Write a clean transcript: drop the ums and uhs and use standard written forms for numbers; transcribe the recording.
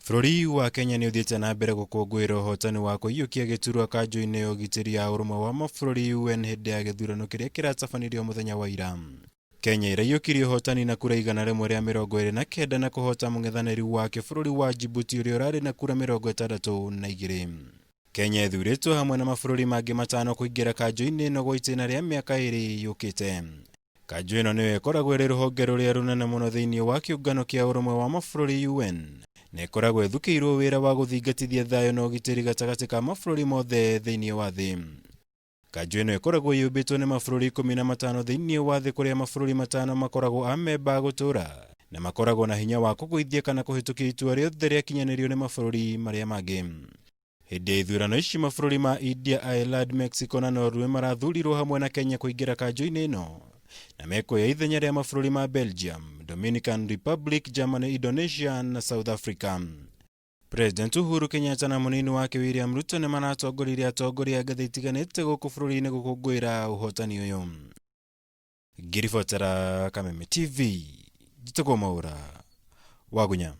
Bũrũri wa Kenya nĩ ũthiĩte na mbere gũkũngũĩra ũhotani wa kũiyũkia gĩturwa kanjũ-inĩ ya ũgitĩri ya Ũrũmwe wa Mabũrũri UN hĩndĩ ya gĩthurano kĩrĩa kĩratabanirio mũthenya wa ira. Kenya ĩraiyũkirie ũhotani na kura 129 na kũhota mũng'ethanĩri wake bũrũri wa Djibouti ũrĩa ũrarĩ na kura 62. Kenya ĩthurĩtwo hamwe na mabũrũri mangĩ matano kũingĩra kanjũ-inĩ ĩno gwa itĩna rĩa mĩaka ĩrĩ yũkĩte. Kanjũ ĩno nĩyo ĩkoragwo ĩrĩ rũhonge rũrĩa rũnene mũno thĩinĩ wa kĩũngano kĩa Ũrũmwe wa Mabũrũri UN na ĩkoragwo ĩthukĩirwo wĩra wa gũthingatithia thayũ na ũgitĩri gatagatĩ ka mabũrũri mothe thĩinĩ wa thĩ. Kanjũ ĩno ĩkoragwo yũmbĩtwo nĩ mabũrũri 15 thĩinĩ wa thĩ kũrĩa mabũrũri matano makoragwo amemba a gũtũũra na makoragwo na hinya wa kũgũithia kana kũhĩtũkia itua rĩothe rĩakinyanĩrio nĩ mabũrũri marĩa mangĩ. Hĩndĩ ya ithurano ici mabũrũri ma India, Ireland, Mexico na Norway marathurirwo hamwe na Kenya kũingĩra kanjũ-inĩ ĩno na mekuoya ithenya rĩa mabũrũri ma Belgium, Dominican Republic, Germany, Indonesia na South Africa. President Uhuru Kenyatta na mũnini wake William Ruto nĩ maratongoririe atongoria a ngathĩ itiganĩte gũkũ bũrũri-inĩ gũkũngũĩra ũhotani ũyũ. Ngĩribotera Kameme TV, njĩtagwo Mwaũra Wagunya.